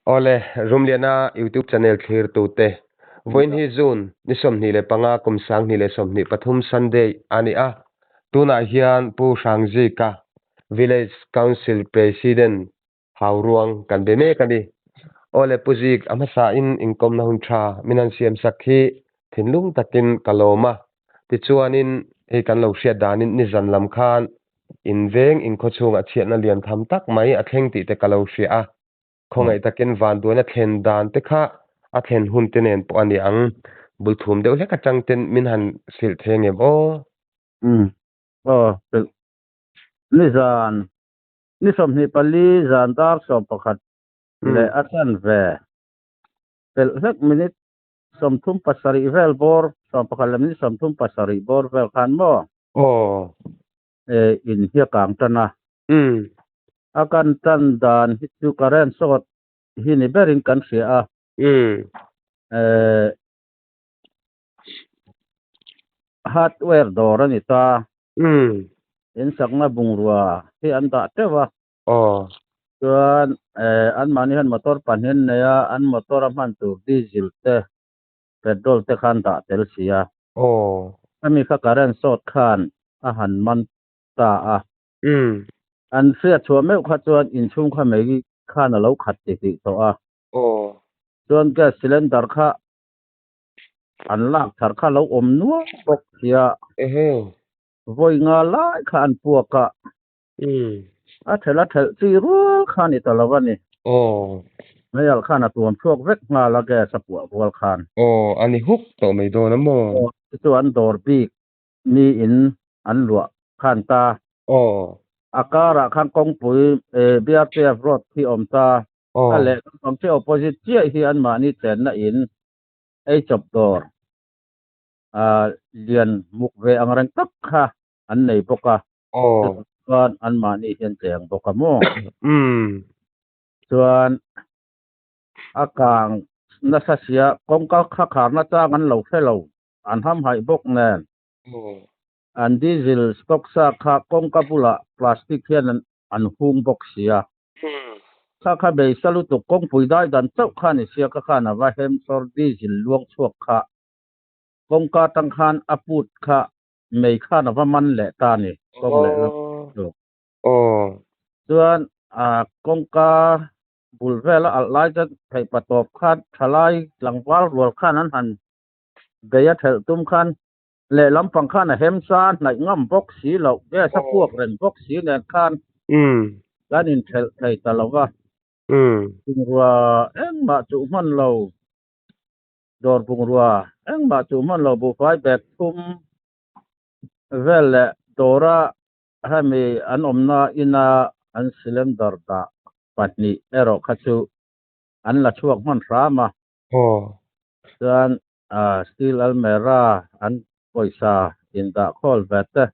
Awle, Rumliana YouTube channel thlirtute, vawiin hi June ni 25 kum 2023 Sunday a ni a, tunah hian Pu Hrangzika, Village Council President Hauruang kan be mek a ni. Awle, Pu Zik, a hmasain inkawmna hun tha min han siamsak hi thinlung takin ka lawm a, tichuanin hei kan lo hriat danin nizan lam khan inveng inkhawchhungah chhiatna lian tham tak mai a thleng tih te ka lo hria a. Khawngaih takin vanduaina thlen dan te kha a thlen hun te nen pawh a ni ang. Bul thum deuh hlek atang ten min han hrilh thei angem aw? Umm aw hrilh. Nizan ni 24 zan dar 11 leh a chanve pelh hlek minute 37 vel bawr 11 leh minute 37 bawr vel khan maw? Aw. In hi a kang tan a. A kan tan dan hi chu current short hi ni berin kan hria a. Hardware dawr a ni ta. Insakna bungrua hi an dah teuh a. Chuan anmahni hian motor pahnih an nei a, an motor a hman tur diesel te petrol te khan dah tel si a. Ami kha current short khan a han man ta a. An hriat chhuah meuh kha chuan inchhung kha mei khan a lo khat ti tih tawh a. Chuan gas cylinder kha an lak thar kha lo awm nual bawk sia. Vawi nga lai kha an puak a. A thelh a thelh chi rual kha a ni ta lo a ni. Meialh khan a tuam chhuak vek nghal a gas a puah rual khan. Aw, a ni huk tawh mai dawn a maw? Aw, chu chu an dawr bik niin an luah khan ta. A karah khan kawngpui BRTF road khi awm ta. A lehlam khi opposite chiah hi anmahni chenna in ei chawp dawr lian muk ve angreng tak kha an nei bawk a. Chuan anmahni hian cheng bawk a maw? Chuan a kang nasa sia kawngka kha kharna chang an lo hre lo, an hamhaih bawk nen. An diesel stock sa kha kawngka bulah plastic hian an hung bawk sia. Kha kha beisa lutuk kawngpui dai dan chauh kha ni sia ka khan a va hem sawr diesel luang chhuak kha kawngka tang khan a put kha mei khan a va man leh ta ni kawng leh lam chu. Chuan kawngka bul vela alh lai chuan theihpa tawp khan thalai tlangval rual khan an han bei a thelh tum khan lehlam pang khan a hem sa hnaih ngam bawk si loh gas a puak reng bawk si nen khan kan inthelh thei ta lo va. Bungrua engmah chuh hman lo dawr bungrua engmah chuh hman lo buhfai bag thum vel leh dawra hemi an awmna ina an cylinder dah pahnih erawh kha chu an la chhuak hman hram a. Chuan steel almera an pawisa indah khawl ve te,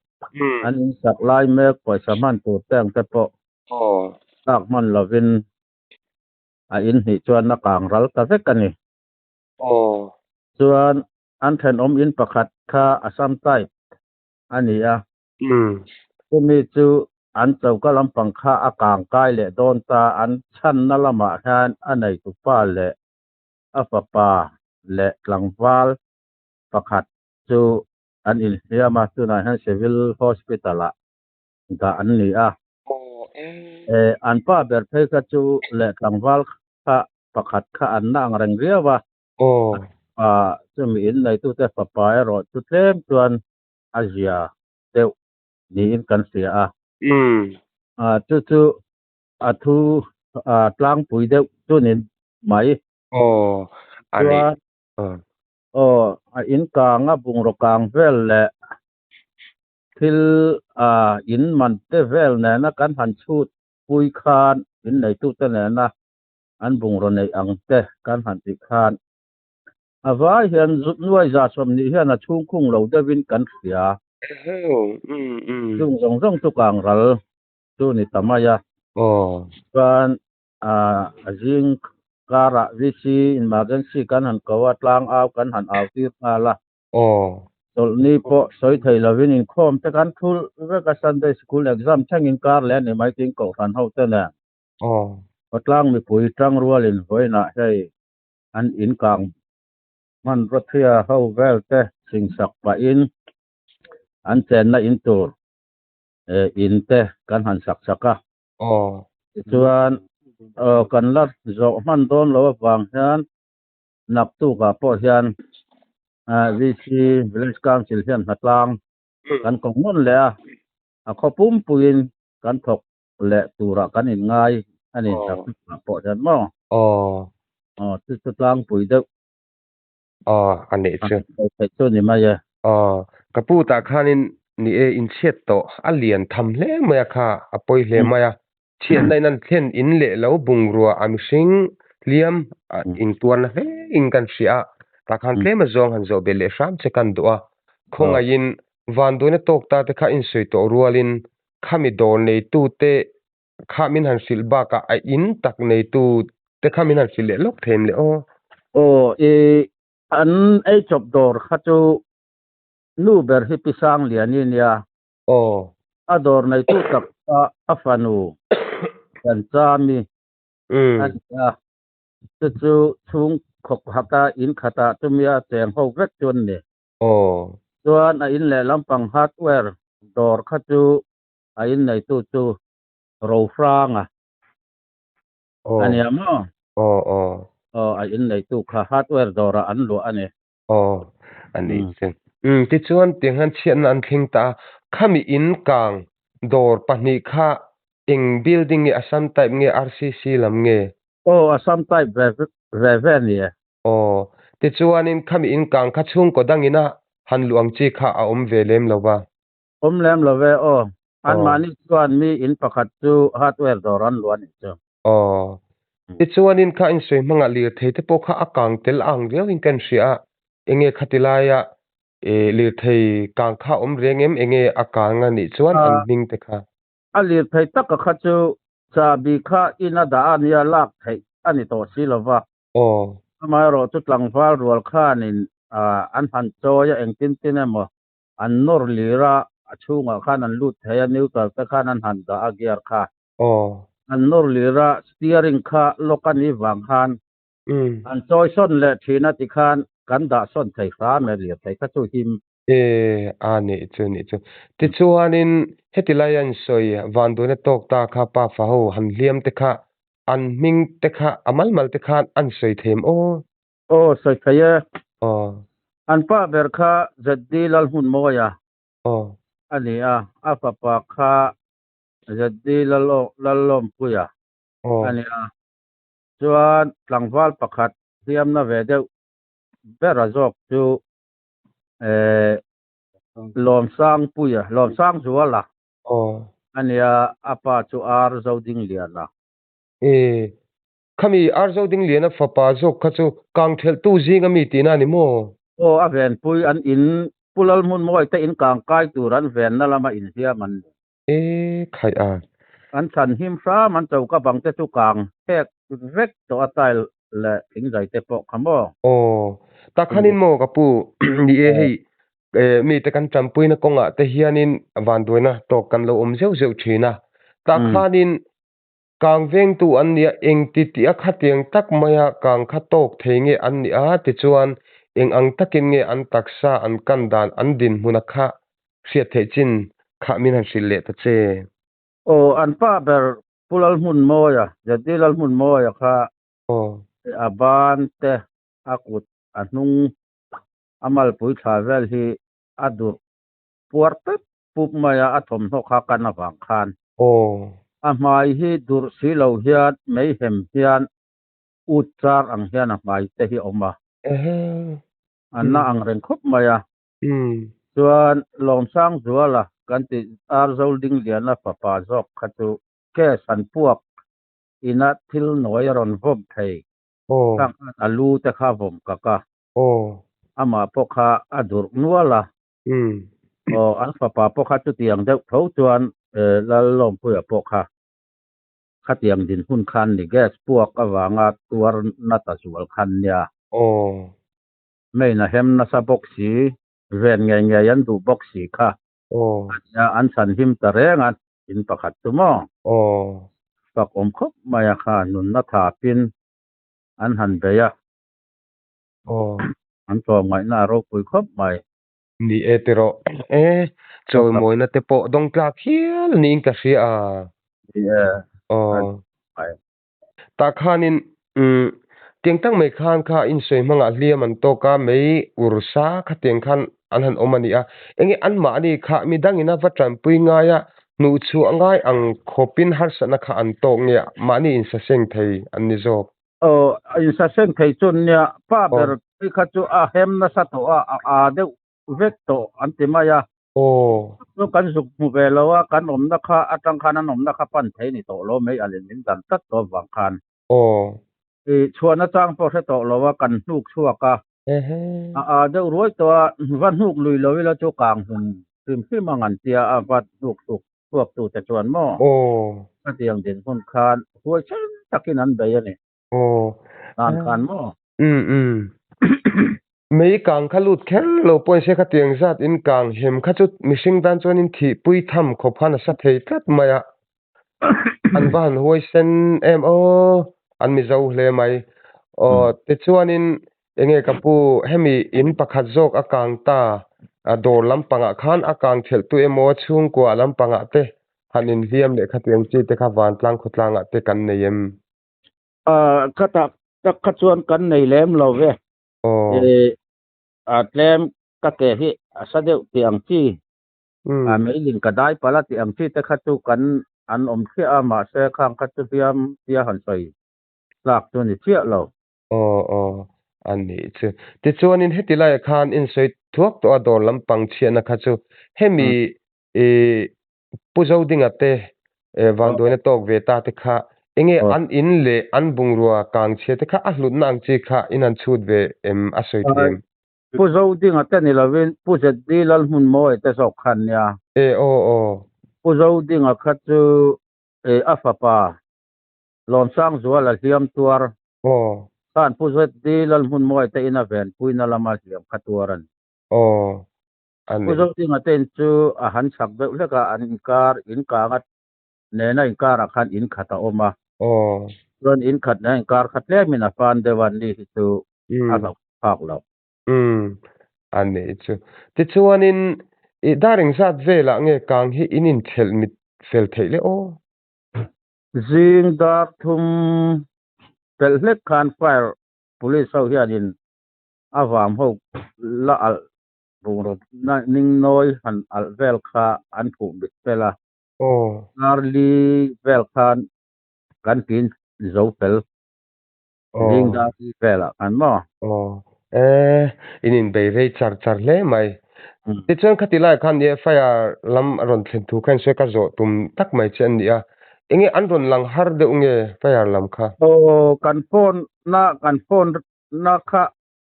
an insak lai mek pawisa hman tur te ang te pawh lak hman lovin a in hnih chuan a kang ral ta vek a ni. Chuan an thenawm in pakhat kha Assam type a ni a. Chumi chu an choka lampang kha a kang kai leh dawn ta, an chhanna lamah hian a neitupa leh a fapa leh tlangval pakhat chu an inhliam a, tunah hian Civil Hospital-ah dah an ni a. An pa ber phei kha chu leh tlangval kha pakhat kha an na ang reng riau a. Chumi in neitute fapa erawh chu tlem chuan a zia deuh niin kan hria a. Chu chu a thu tlangpui deuh chu ni mai. Chuan aw a in kang a bungraw kang vel leh thil in man te vel nena kan han chhut pui khan in neitute nena an bungraw neih ang te kan han tih khan a vai hian nuai za 20 hian a chhungkhung lo deuhin kan hria. Chung zawng zawng chu kang ral chu ni ta mai a. Chuan a zing karah VC emergency kan han ko a, tlang au kan han au tir nghal a. Chawlhni pawh sawi thei lovin inkhawm te kan thul vek a, Sunday School exam thlengin kar leh a ni mai tiin Kohhran ho te nen. Khawtlang mipui tangrualin vawiinah hei an inkang hmanraw chhia ho vel te singsak pahin an chenna in tur in te kan han sak sak a. Tichuan kan la zawh hman dawn lo avang hian naktukah pawh hian VC Village Council hian hnatlang kan kawng nawn leh a, a khaw pumpuiin kan thawk leh turah kan inngai a ni naktukah pawh hian maw? Aw, chu chu tlangpui deuh. Aw, a nih chu. Theih chu ni mai e. Aw, ka pu tah khanin ni e inchhiat tawh a lian tham hle mai a kha, a pawi hle mai a. Chhiatna in an thlen in leh lo bungrua a mihring hliam a intuarna hle in kan hria a, tah khan tlem azawng han zawh belh leh hram che kan duh a. Khawngaihin vanduaina tawk ta te kha insawi tawh rualin khami dawr neitu te kha min han hrilh bakah a in tak neitu te kha min han hrilh leh lawk thei em le aw? Aw, i an eichawp dawr kha chu nu ber hi Pi Sangliani nia. Aw. A dawr neitu tak kha a fanu Chanchami a ni a, chu chu chhungkhawk haka in khatah chumia cheng ho vek chu an ni. Aw. Chuan a in leh lampang hardware dawr kha chu a in neitu chu Rohranga a nia maw? Aw aw. Aw a in neitu kha hardware dawrah an luah a ni. Aw a nih chu. Umm tichuan tiang hian chhiatna an thleng ta a, khami in kang dawr pahnih kha eng building nge Assam type nge RCC lam nge? Aw Assam type ve ve ve a ni e. Aw, tichuanin khami in kang kha chhungkaw dangina han luh ang chi kha a awm ve lem lo va. Awm lem lo ve aw. Anmahni chuan mi in pakhat chu hardware dawr an luah a nih chu. Aw, tichuanin kha insawi hmangah lirthei te pawh kha a kang tel ang riauin kan hria a, enge khati laia lirthei kang kha a awm reng em, enge a kang a nih chuan an hming te kha. A lirthei taka kha chu chahbi kha in a dah a nia lak theih a ni tawh si lo va. Aw. Amaherawh chu tlangval rual khanin an han chawi a engtin tin emaw an nawr lir a, a chhungah khan an lut thei a, neutral te khan an han dah a gear kha. Aw. An nawr lir a, steering kha lock a nih vang khan an chawi sawn leh thin a tikhan kan dah sawn thei hram e lirthei kha chu him. E, a nih chu nih chu. Tichuanin heti lai a insawi vanduaina tawk ta kha pa fa ho han hliam te kha an hming te kha a mal mal te khan an sawi thei em aw? Aw, sawi thei e. Aw. An pa ber kha ZD Lalhmunmawia Aw. a ni a, a fapa kha ZD Lallawmpuia a ni a. Chuan tlangval pakhat hliamna ve deuh bera zawk chu Lawmsangpuia, Lawmsangzuala a nia, a pa chu Ar Zodingliana. E, khami Ar Zodingliana fapa zawk kha chu kangthelhtu zinga mi tihna a ni maw? Aw, a venpui an in, Pu Lalhmunmawii te in kangkai tur an venna lama inhliam an ni. E, khaih a. An chhan him hram, an choka bang te chu kang hek vek tawh a tile leh thingzai te pawh kha maw? Aw, tak khanin maw ka pu, ni e hei mite kan tanpuina kawngah te hianin vanduaina tawk kan lo awm zeuh zeuh thin a, tak khanin kang vengtu an nia engti tih a khatiang tak maia kang kha tawk thei nge an nih a tichuan eng ang takin nge an taksa an kan dan an dinhmuna kha hriat theih chin kha min han hrilh leh ta che. Aw, an pa ber Pu Lalhmunmawia, Jaddi Lalhmunmawia kha a ban te, a kut, a hnung, a malpui thla vel hi a durh puar pep pup mai a, a thawmhnaw kha kan avang khan. A hmai hi durh si lo hian meihem hian ut char ang hian a hmai te hi a awm a. A na ang reng khawp mai a. Chuan Lawmsangzuala kan tih Arzoldingliana fapa zawk kha chu case an puak ina thil nawi a rawn vawm thei. Khang khan a lu te kha a vawm kak a. Amah pawh kha a durh nual a. Aw, an fapa pawh kha chutiang deuh tho chuan Lallawmpuia pawh kha khatiang dinhmun khan ni gas puak avanga tuar nata zual khan nia. Main a hem nasa bawk si, ven ngei ngei an duh bawk si kha. A nia, an chhan him ta reng a, in pakhat chu maw? fak awm khawp mai a kha nunna thapin an han bei a. An tlawmngaihna a ropui khawp mai. Ni e tiraw. E, chawimawina te pawh dawng tlak hial niin ka hria a. Ni e. Aw. Tah khanin umm tiang tak mai khan kha insawi hmangah hliam an tawk a, mei ur sa kha tiang khan an han awm a ni a. Enge anmahni kha midangin a va tanpui ngai a, hnuhchhuah ngai ang khawpin harsatna kha an tawk nge mahni insaseng thei an ni zawk? Aw, insaseng thei chu an nia. Pa ber phei kha chu a hem nasa tawh a, a aa deuh vek tawh an ti mai a. Aw. Chu kan zuk hmu ve lo a, kan awmna kha atang khan an awmna kha pan thei ni tawh lo mai alin min dan tlat tawh avang khan. Aw. I chhuahna chang pawh hre tawh lo a, kan hnuk chhuak a. A aa deuh ruai tawh a, va hnuk lui lo ila chu kang hlum hrim hrim ang an tia a, va hnuk chhuk chhuak tu te chuan maw? Aw. Khatiang dinhmun khan huai chen takin an bei a ni. Aw. Nan khan maw? Umm umm. Mei kang kha lut kher lo pawhin se khatiang zat in kang hem kha chu mihring tan chuan in thihpui tham khawp khan a sa thei tlat mai a. An va han huaisen em aw, an mizo hle mai. Aw tichuanin enge ka pu hemi in pakhat zawk a kang ta dawr lampangah khan a kang thelh tu emaw chhungkua lampangah te han inhliam leh khatiang chi te kha vantlang khawtlangah te kan nei em? Kha tak tak kha chuan kan nei lem lo ve. A tlem ka ke hi a sa deuh tih ang chi. Meiling ka dai palh a tih ang chi te kha chu kan an awm thliah a, mahse khang kha chu hliam tia han sawi tlak chu a ni chiah lo. Aw aw a nih chu. Tichuanin heti laiah khan insawi thuak tawh a dawr lampang chhiatna kha chu hemi I Pu Zodinga te vanduaina tawk ve ta te kha enge an in leh an bungrua kang chhia te kha a hlutna ang chi kha in han chhut ve em a sawi thei em? Pu Zodinga te ni lovin Pu ZD Lalhmunmawia te zawk kha an nia. E aw aw. Pu Zodinga kha chu a fapa Lawmsangzuala hliam tuar Aw. khan Pu ZD Lalhmunmawia te ina venpuina lama hliam kha tuar a ni. Aw. A Pu ni. Zotinga te in chu a han chhak deuh hlek a, an inkar, inkang a nena inkarah khan in khat a awm a. Aw. Chuan in khat nena inkar kha tlemin a fan deuh a, ni hi chu a hlauh phak lo. Umm, a ni chu. Tichuanin i dar engzat velah nge kang hi in inthelh mit fel theih le aw? Zing dar thum pelh hlek khan fire police ho hianin a vam ho la alh Bungraw ning nawi han alh vel kha an phuh mit fel a. Aw. Darli vel khan kan tin zo fel. Aw. Zing darli velah khan maw? Aw. E, in inbei rei char char hle mai. Tichuan khati laiah khan ni e fire lam a rawn thlen thu kha in sawi ka zawh tum tak mai che an ni a. Enge an rawn lang har deuh nge fire lam kha? Aw, kan phone na kan phone na kha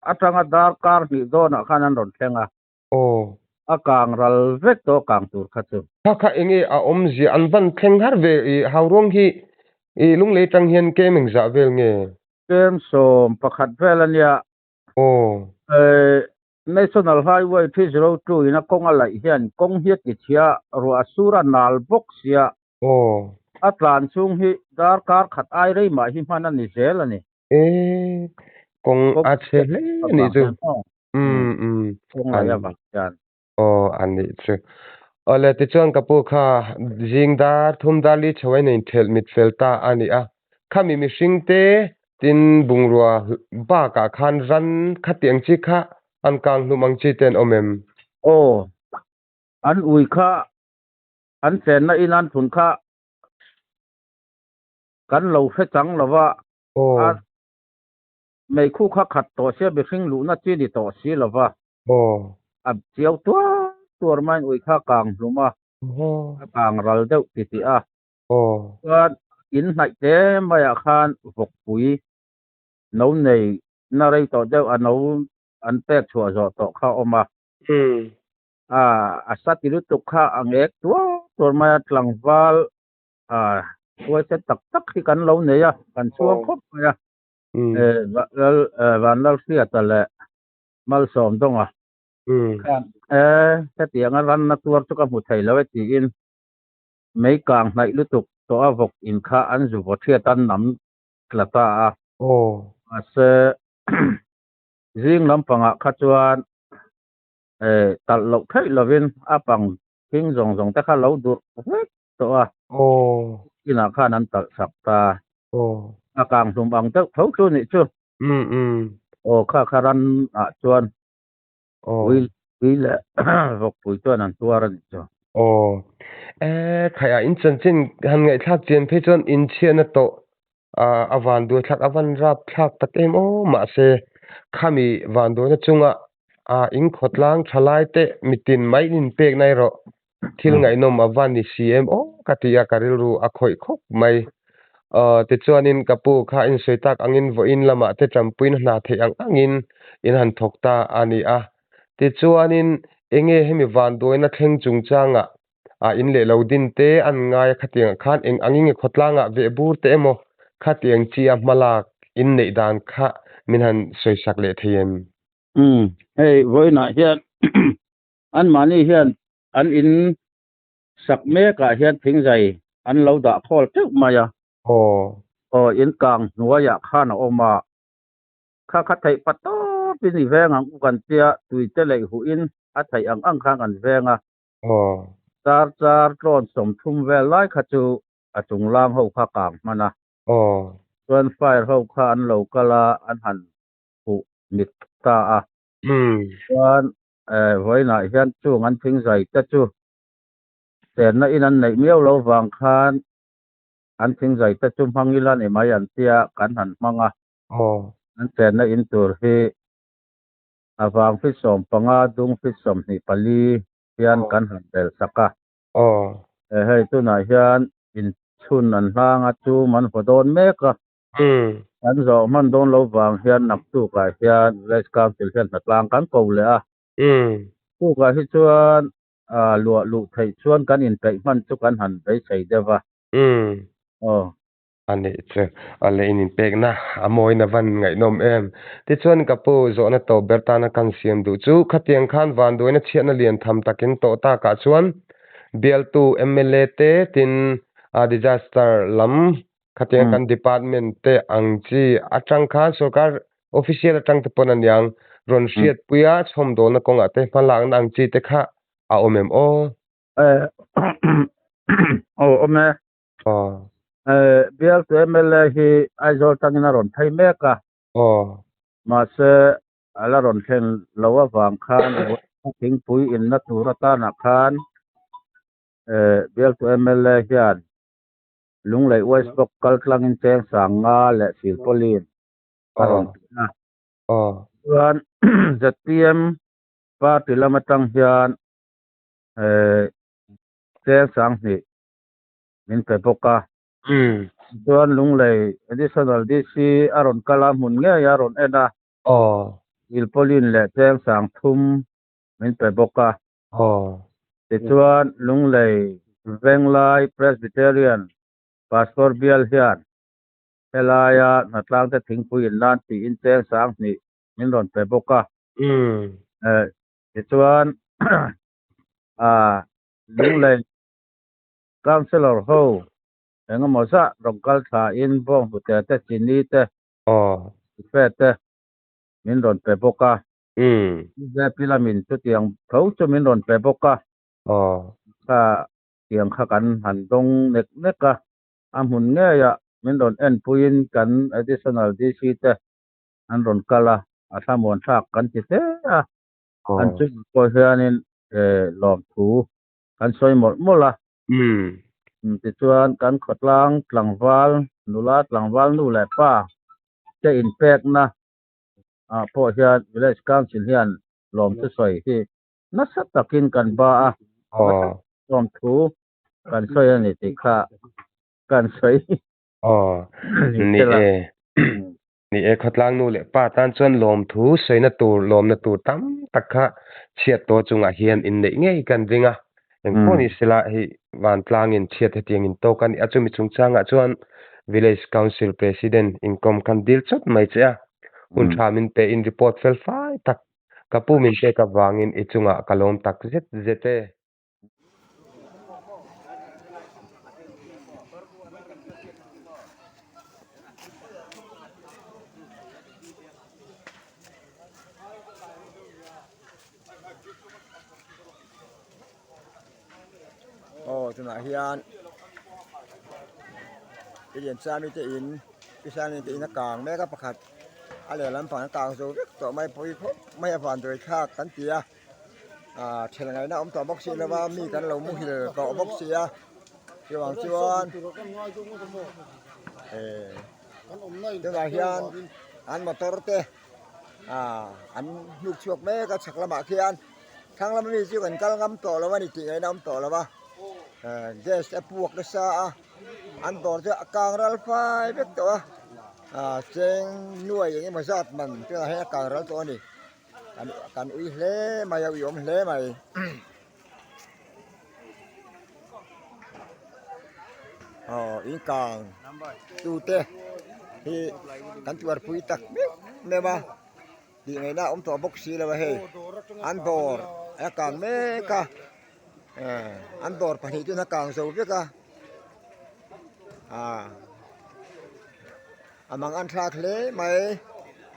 Atanga darkar hnih dawnah khan an rawn thleng a. Aw. A kang ral vek tawh kang tur kha chu. Kha kha enge a awmzia an van thleng har ve i Hauruang hi i lunglei tang hian kem engzah vel nge? Kem 11 vel a nia. Aw. National Highway 302 in a kawng a laih hian kawng hi a ti chhia, ruah a sur a nal bawk sia. Aw. A tlan chhung hi darkar khat ai rei mah hi hman a ni zel a ni. E, kawng a chhe hle a nih chu. Umm umm. Kawng laih avang hian. Aw a nih chu. Awle tichuan ka pu kha zing dar thum dar li chho a in thelh mit fel ta a ni a. Khami mihring te tin bungrua bakah khan ran khati ang chi kha an kang hlum ang chi te an awm em? Aw, an ui kha an chenna in an thun kha kan lo hre chang lo va, a meikhu kha khat tawh sia mihring luhna chi ni tawh si lo va, a chiau tuar tuar maiin ui kha kang hlum a, a kang ral deuh ti tih a. Chuan in hnaih te maiah khan vawkpui no nei na rei tawh deuh a no an pek chhuah zawh tawh kha a awm a. A sa ti lutuk kha a ngek tuar tuar mai a, tlangval huaisen tak tak hi kan lo nei a, kan chhuang khawp mai a. Vanlalhriata leh Malsawmdawnga khan e hetianga ranna tuar chu ka hmu thei lo e tiin mei kang hnaih lutuk. tawh a vawk in kha an zu vaw thiat an nam tla ta a. Mahse zing lampangah kha chuan talh loh theih lovin a pang thing zawng zawng te kha lo durh vek tawh a. Inah khan an talh sak ta. A kang hlum ang deuh tho chu nih chu. Aw kha kha ran ah chuan ui ui leh vawkpui chuan an tuar a nih chu. Aw. E khaiah in chanchin han ngaihthlak chian phei chuan inchhiatna tawh a van duai thlak a van rap thlak tak em aw mahse khami van duaina chunga in khawtlang thalai te mitin mai in pek na erawh thil ngaihnawm a van ni si em aw ka ti a ka rilru a khawih khawp mai. Aw tichuanin ka pu kha in sawi tak angin vawiin lamah te tanpuina hna theih ang angin in han thawk ta a ni a. Tichuanin enge hemi vanduaina thleng chungchangah ah in leh lo din te an ngai a khatiangah khan eng angin nge khawtlangah veh bur te emaw khatiang chi a hmalak in neih dan kha min han sawisak leh thei em? Umm hei vawiinah hian Anmahni hian an in sak mekah hian thingzai an lo dah khawl teuh mai a. Aw. Aw, in kang hnuaiah khan a awm a. Kha kha theih pa tawpin i veng ang u kan tia, tuite leih huhin a theih ang ang khan kan veng a. Aw. Char char tlawn 30 vel lai kha chu a chunglang ho kha kang hman a. Aw. Chuan fire ho kha an lo kal a, an han huh mit ta a. Chuan vawiinah hian chung an thingzai te chu chenna in an neih miau lo vang khan an thingzai te chu hmang ila ni mai an tia kan han hmang a. An chenna in tur hi a vang feet 15 dung feet 24 hian kan han bel sak a. Hei tunah hian inchhun an hlang a chu man haw dawn mek a. Kan zawh hman dawn lo vang hian naktukah hian Village Council hian hnatlang kan ko leh a. Tukah hi chuan luah luh theih chuan kan inpeih hman chu kan han beisei deuh a. Aw. A nih chu a leh in inpekna a mawina van ngaihnawm em. Tichuan ka pu zawhna tawp ber tana kan siam duh chu khatiang khan vanduaina chhiatna lian tham takin tawh takah chuan bialtu mla te tin disaster lam Khatiang kan department te ang chi atang khan sorkar official atang te pawn aniang rawn hriatpui a chhawmdawlna kawngah te hmalakna ang chi te kha a awm em aw? Aw awm e. Aw. Bialtu mla hi Aizawl tangin a rawn phei mek a. Aw. Mahse a la rawn thlen lo avang khan thingpui inna tur atanah khan bialtu mla hian Lunglei West bawk kal tlangin cheng sang nga leh silpawlin a rawn ti a. Chuan zpm party lam atang hian cheng 2000 min pe bawk a. Chuan Lunglei Additional DC a rawn kal a, hmun ngei a rawn en a. Silpawlin leh cheng 3000 min pe bawk a. Tichuan, Lunglei Venglai Presbyterian Pastor bial hian helaia hnatlangte thingpui in nan tiin cheng 2000 min rawn pe bawk a. Tichuan, Lunglei Councillor ho engemaw zah rawn kal thlain bawnghnute te, chini te, fe te min rawn pe bawk a. Bjp lamin chutiang tho chu min rawn pe bawk a. Kha tiang kha kan han dawng nek nek a, a hmun ngeiah min rawn enpuiin kan Additional DC te an rawn kal a, a thlamuan thlak kan ti hle a. An chungah pawh hianin lawmthu kan sawi mawlh mawlh a. Tichuan kan khawtlang tlangval, nula tlangval nu leh pa te inpekna ah pawh hian Village Council hian lawmthu sawi hi nasa takin kan ba a, nasa lawmthu kan sawi a ni tih kha kan sawi. Aw, ni e. Ni e, khawtlang nu leh pa tan chuan lawmthu sawina tur, lawmna tur tam tak kha chhiat tawh chungah hian inneih ngei kan ring a. Engpawh ni sela hei vantlangin chhiat hetiang in tawk a ni a, chumi chungchangah chuan Village Council President inkawm khan dil chawt mai che a, hun tha min pe in report fel fai tak ka pu min pek avangin i chungah ka lawm tak zet zet e. tunah hian pi Lianchami te in pi Sanglian te in a kang mek a pakhat a lehlam pang a kang zo vek tawh mai pawi khawp mai a vanduai thlak kan ti a ah then ngaihna a awm tawh bawk si lo va mi kan lo muhil tawh bawk si a chuvang chuan eh tunah hian an motor te ah an hnuk chhuak mek a chhak lamah khian thlang lama mi chu kan kal ngam tawh lo a ni tih ngaihna a awm tawh lo va eh gas te a puak nasa a an dawr chu a kang ral fai vek tawh a ah cheng nuai eng emaw zat man tunah hian a kang ral tawh a ni kan ui hle mai a uiawm hle mai. Aw in kang tute hi kan tuarpui tak meuh meuh a tih ngaihna a awm tawh bawk si lo a hei an dawr a kang mek a eh an dawr pahnih chu a kang zo vek a ah a mang an thlak hle mai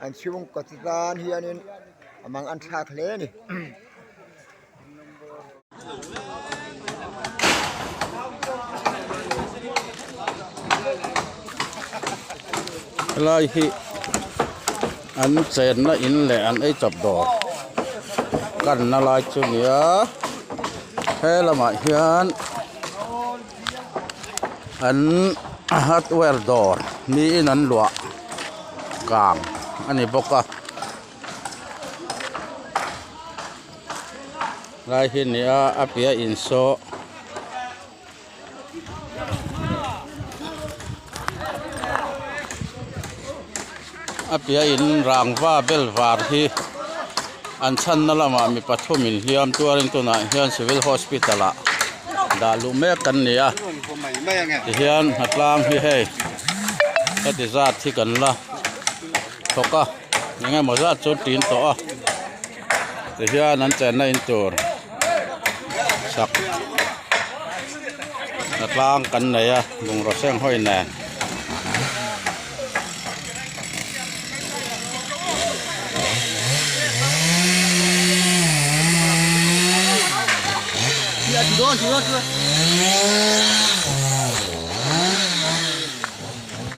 an chhungkaw te tan hianin a mang an thlak hle a ni. Helai hi an chenna in leh an ei chawp dawr kanna lai chu nia he lamah hian an hardware dawr niin an luah kang a ni bawk a. Lai hi a ni a a piah in saw a piah in rangva bel var hi an chhanna lamah mi pathum in hliam tuarin tunah hian civil hospital ah dah luh mek an ni a tihian hnatlang hi hei heti zat hi kan la thawk a eng emaw zat chu tin tawh a tihian an chenna in tur sak hnatlang kan nei a bungraw seng hawi nen.